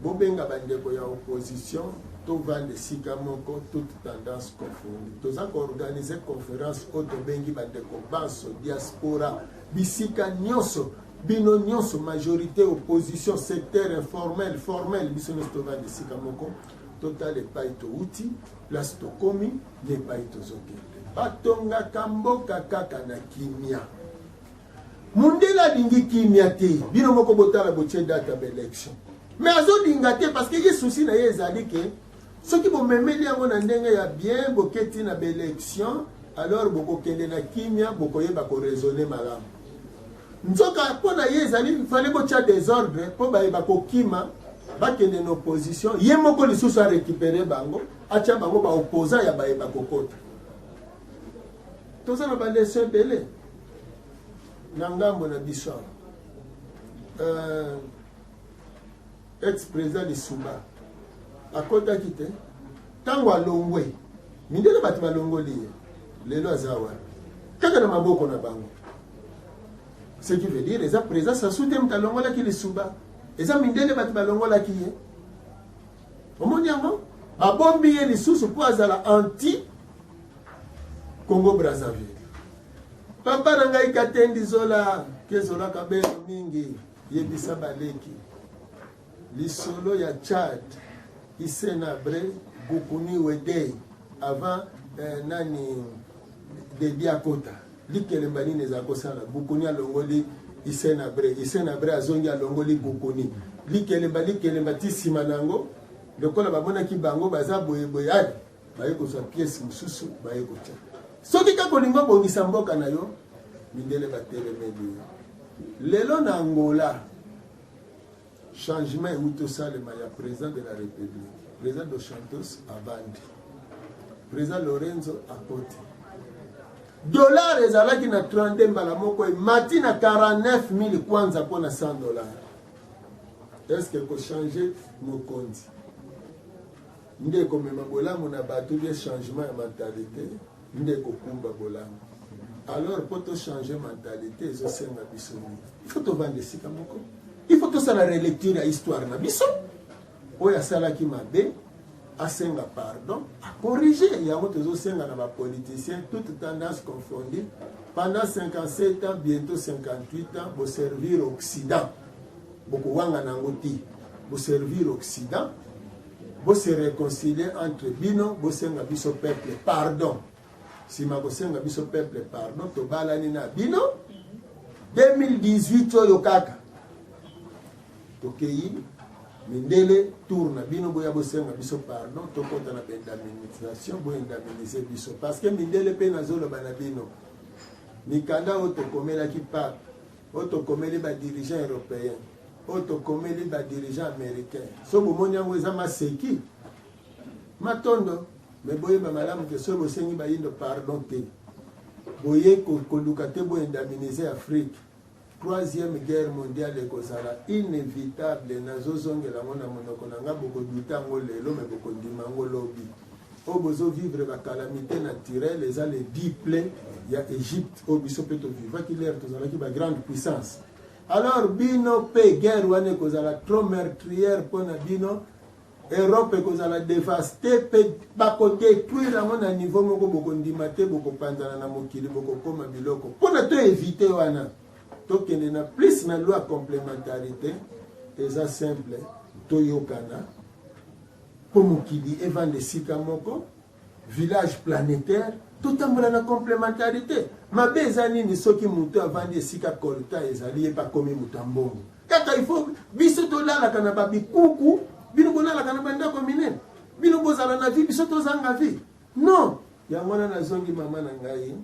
bobenga bandeko ya opposition, tovanda esika moko, toute tendance confondue. Toza koorganiser conférence oyo tobengi bandeko banso, diaspora, bisika nyonso, bino nyonso, majorité, opposition, secteur informel, formel, biso nyonso tovanda esika moko, totala epai touti, place tokomi na epai tozokende. Batongaka mboka kaka na kimia. Mundele alingi kimia te. Bino moko botala, botie date ya baélection, mais azolinga te, parce que ye souci na ye ezali ke soki bomemeli yango na ndenge ya bien, boketi na baélection, alors bokokende na kimia, bokoyeba koraisonner malamu. Nzoka mpo na ye ezali fale botya désordre mpo bayeba kokima, bakende na opposition, ye moko lisusu arécupérer bango, atya bango baopposant ya bayeba kokota. Toza na baleçon ebele na ngambo na biso awa. Ex président Lisuba akotaki te. Ntango alongwe, mindele bato balongoli ye, lelo aza wapi? Kaka na maboko na bango. Ce qui veut dire, eza président Sassou te moto alongolaki Lisuba, eza mindele bato balongolaki ye. Omoni yango, babombi ye lisusu mpo azala anti Congo Brazzaville. Papa na ngai Katendi Zola, kezolaka beno mingi, yebisa baleki lisolo ya Tchad, Hissène Habré, Goukouni Wedei, avant nani Déby akota, likelemba nini ezala kosala. Goukouni alongoli Hissène Habré, Hissène Habré azongi, alongoli Goukouni, likelemba likelemba ti nsima na yango, lokola bamonaki bango baza boyeboye, ale baye kozwa pièce mosusu, baye kotia. Soki kaka olingi obongisa mboka na yo, mindele batelemeli yo. Lelo na Angola, changement euti osalema ya président de la République. Président Dos Santos avandi, président Lourenço akoti. Dollar ezalaki na 32, mbala moko emati na 49 000 kwanza mpona 100 dollar. Est ce que kochanger mokonzi nde ekomema bolamu na bato, bie changement ya mentalité nde ekokumba bolamu? Alors mpo tochanger mentalité, ezosenga biso nini? Il faut tovanda esika moko, il faut tosala relecture ya histoire na biso. Oyo asalaki mabe asenga pardon, acorriger yango. Tozosenga na bapoliticien, toute tendance confondue, pendant 57 ans, bientôt 58 ans, boservir Occident, bokowanga na yango te. Boservir Occident, bose réconcilier entre bino, bosenga biso peuple pardon. Nsima kosenga biso peuple pardon, tobalani na bino. 2018 oyo kaka tokei, mindele, tour na bino, boya bosenga biso pardon, tokɔta na baindemnisation, boindemniser biso, parce que mindele mpe, nazoloba na bino, mikanda oyo tokomelaki pape, oyo tokomeli badirigeant européen, oyo tokomeli badirigeant américain, so bomoni yango eza maseki matondo. Me boyeba malamu ke soki bosengi bayindo pardon te, boye koluka te boindemniser Afrique, Troisième guerre mondiale ekozala inévitable. Nazozongela yango na monoko na nga, bokoduta yango lelo, me bokondima yango lobi. Oyo bozovivre, bacalamité naturelle, eza le 10 plaies ya Égypte oyo biso mpe tovivaki l'heure tozalaki bagrande puissance. Alors bino mpe, guerre wana ekozala trop meurtrière mpo na bino. Europe ekozala dévasté mpe bakodétruire yango na niveau moko bokondima te, bokopanzana na mokili, bokokóma biloko. Mpona to éviter wana, tokende na plus na loi complémentarité. Eza simple, toyokana mpo mokili evanda esika moko, village planétaire, totambola na complémentarité. Mabe eza nini soki moto avandi esika coltan ezali, ye mpe akomi moto ya mbongo? Kaka il faut biso tolalaka na babikuku, bino bolalaka na bandako minene. Bino bozala na vie, biso tozanga vie. Non! Yango wana nazongi mama na ngai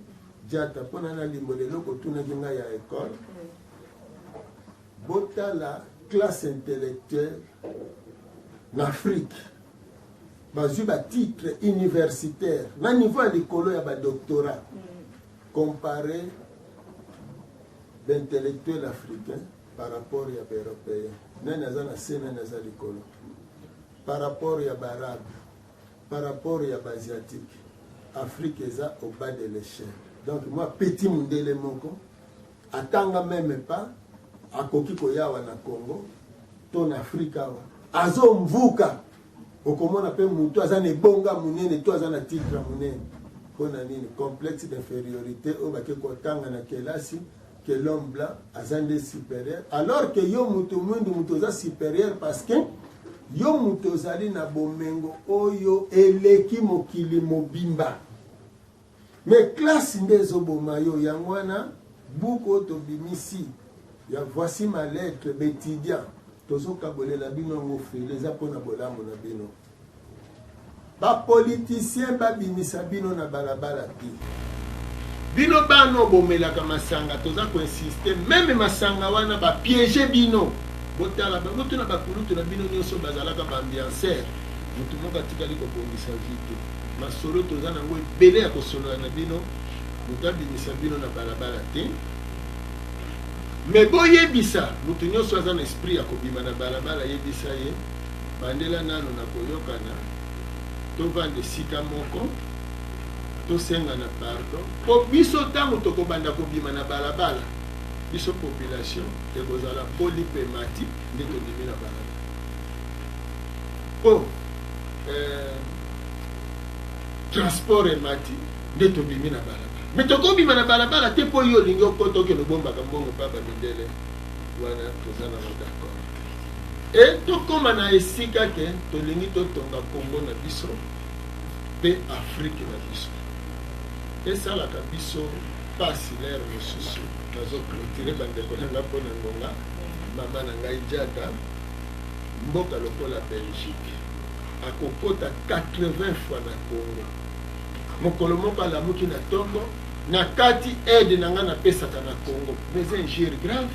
Jata mpo na nalimbola eloko otunaki ngai ya ekole. Botala classe intellectuelle na Afrique bazwi ba titre universitaire na niveau ya likolo ya ba doctorat compare d'intellectuel africain par rapport ya ba européen nani aza na se nani aza likolo par rapport ya ba arabe par rapport ya ba asiatique Afrique eza au bas de l'échelle donc moi petit mundele moko atanga meme pas akoki koyawa na Congo to na Afrique awa azomvuka okomona mpe motu aza na ebonga monene to aza na titre monene mpo na nini complexe d'infériorité oyo bake kotanga na kelasi que l'homme blanc aza nde supérieur alors que yo moto mwindu moto oza supérieur parce que yo moto ozali na bomengo oyo eleki mokili mobimba mais classe nde ezoboma yo yango wana buku oyo tobimisi ya voici ma lettre baetudiant tozokabolela bino yango fele eza mpona bolamu na bino Ba politiciens ba bimisa bino na balabala te. Bino bana oyo bomelaka masanga toza ko insister meme masanga wana ba pieger bino. Botala botuna ba kulutu na bino nioso bazalaka ba ambianceurs mutu moko atikali kobongisa vie te. Masolo toza nango ebele ya kosolola na bino mutu abimisa bino na balabala te. Mais boyebisa mutu nioso aza na esprit ya kobima na balabala yebisa ye Bandela nanu na koyokana, tovanda esika moko, tosengana pardon po biso tango tokobanda kobima na balabala, biso population ekozala po lipa emati nde tobimi na balabala po eh, transport emati nde tobimi na balabala. Mais tokobima na balabala te po yo olingi okota okende obombaka mbongo pa ba mindele wana toza nango d'accord te. Et tokoma na esika ke tolingi totonga Congo na biso pe Afrique na biso. Esalaka biso pasi l'heure mosusu nazo cloturer ba ndeko na nga po na ngonga, mama na ngai Djata, mboka lokola Belgique akokota 80 fois na Congo mokolo moko alamuki na tongo na kati aide na nga napesaka na Congo mais eza injure grave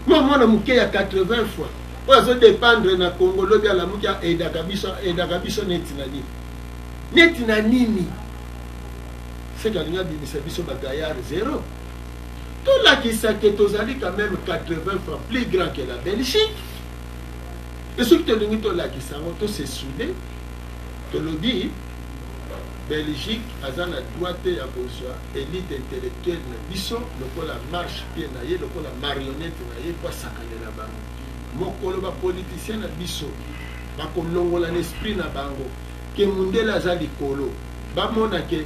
mwa mwana moke ya 80 fois oyo azo dépendre na Congo lobi alamuki aidaka biso aidaka biso neti na nini neti na nini seke alingi abimisa biso ba gaillard zero tolakisa ke tozali quand même 80 fois plus grand que la Belgique et soki tolingi tolakisa yango to se souder tolobi Belgique aza na droit te ya kozua elite intellectuelle na biso lokola marche pied na ye, lokola marionnette na ye po asakanela bango. Mokolo ba politiciens na biso bakolongola na esprit na bango que mundele aza likolo, bamona que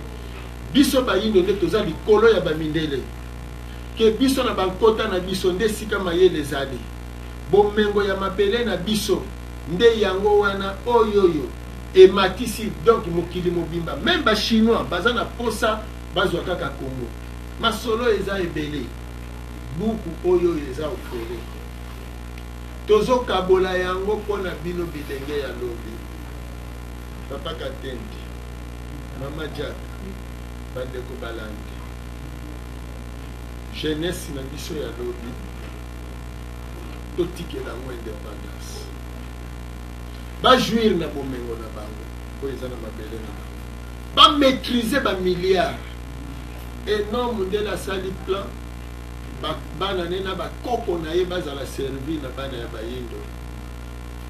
biso bayindo nde toza likolo ya ba mindele, que biso na ba nkota na biso nde esika mayele ezali, bomengo ya mabele na biso nde yango wana oyoyo. Ematisi donc mokili mobimba meme ba chinois baza na posa bazwa kaka Congo. Masolo eza ebele buku oyo oyo eza ofele. Tozo kabola yango pona bino bilenge ya lobi. Papa Katendi, Mama Jack, bandeko balandi. Jeunesse na biso ya lobi totikela yango independance. Ba jouir na bomengo na bango oyo eza na mabele na bango. Ba maitriser ba milliards. Et non mundele asali plan ba bana ne na ba koko na ye bazala servi na bana ya bayindo.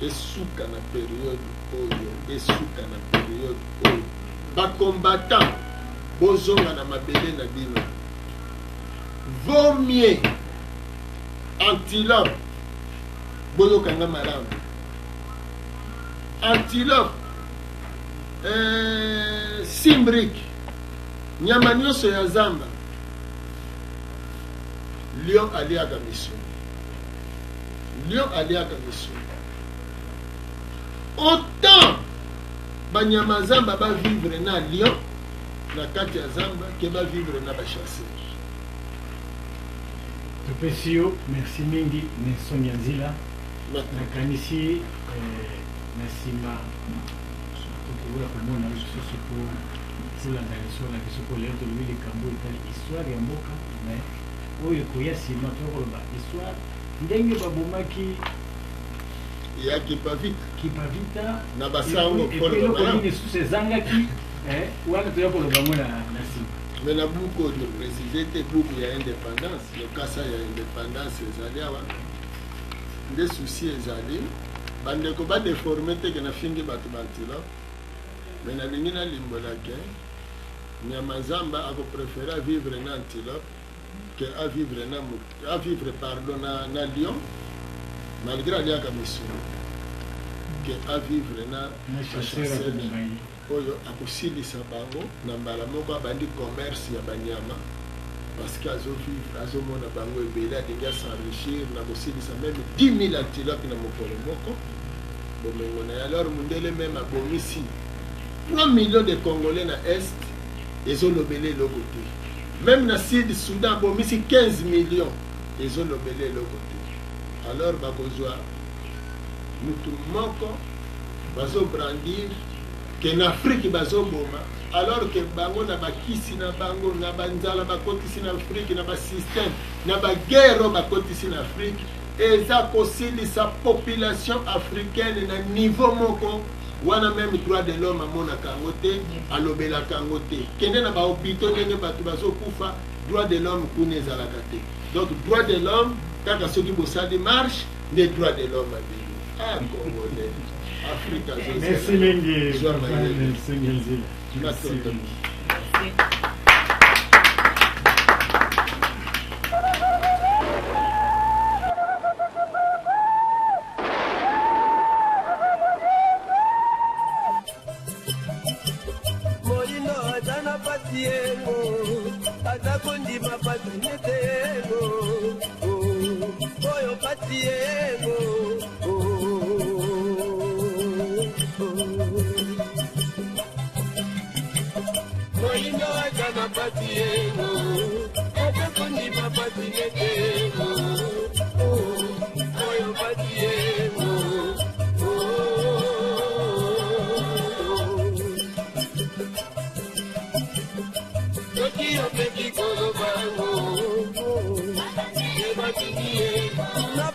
Esuka na periode oyo, esuka na periode oyo. Ba combattants bozonga na mabele na bino. Vaut mieux antilope Boyoka nga malamu. Antilope, eh, simbric, nyama nyonso ya zamba, lion aliaka misuni. Lion aliaka misuni. Autant banyama zamba ba vivre na lion na kati ya zamba ke ba vivre na ba chasseurs. Topesi yo merci mingi Nelson Nyanzila. Nakanisi eh, Na nsima tokokola komona yo lisusu mpo tolanda lisolo na biso, mpo lelo tolobi likambo etali histoire ya mboka, mais oyo ekoya nsima tokoloba histoire ndenge babomaki ya Kipavita, Kipavita na basango. Eloko nini lisusu ezangaki wana, toya koloba yango na nsima. Mais na buku oyo toprécise te, buku ya indépendance, lokasa ya indépendance ezali awa. Nde souci ezali, bandeko badéforme te ke nafingi bato baantilope, mais nalingi nalimbola ke nyama zamba akopréféré avivre na antilope ke avivre na, avivre, pardon, na lion, malgré aliaka misolo, ke avivre na chasseur oyo akosilisa bango na mbala moko. Abandi commerce ya banyama parce que azovivre, azomona bango ebele, alingi as'enrichir na kosilisa même 10 000 antilope na mokolo moko, bomengo na ye. Alors mundele même abomisi 3 millions de Congolais na Est, ezolobela eloko te. Même na Sud Soudan abomisi 15 millions, ezolobela eloko te. Alors bakozwa mutu moko, bazobrandir ke na Afrique bazoboma, alors ke bango na bakisi na bango, na banzala bakotisi na Afrique, na basystème na baguerre oyo bakotisi na Afrique, eza kosilisa population africaine na niveau moko wana. Même droit de l'homme amonaka yango te, alobelaka yango te. Kende na bahôpitaux, ndenge bato bazokufa, droit de l'homme kuna ezalaka te. Donc droit de l'homme kaka soki bosali marche nde droit de l'homme abimi. Ah, Congolais, Afrique. Merci mingi, Nzila. Merci mingi. Merci. Moyindo aza na pasi yengo, aza kondima pasi nete yengo, oyo pasi yengo. Moyindo aza na pasi yengo, aza kondima pasi nete yengo, oyo pasi yengo. Soki opeki kolobango, ebatiki ye na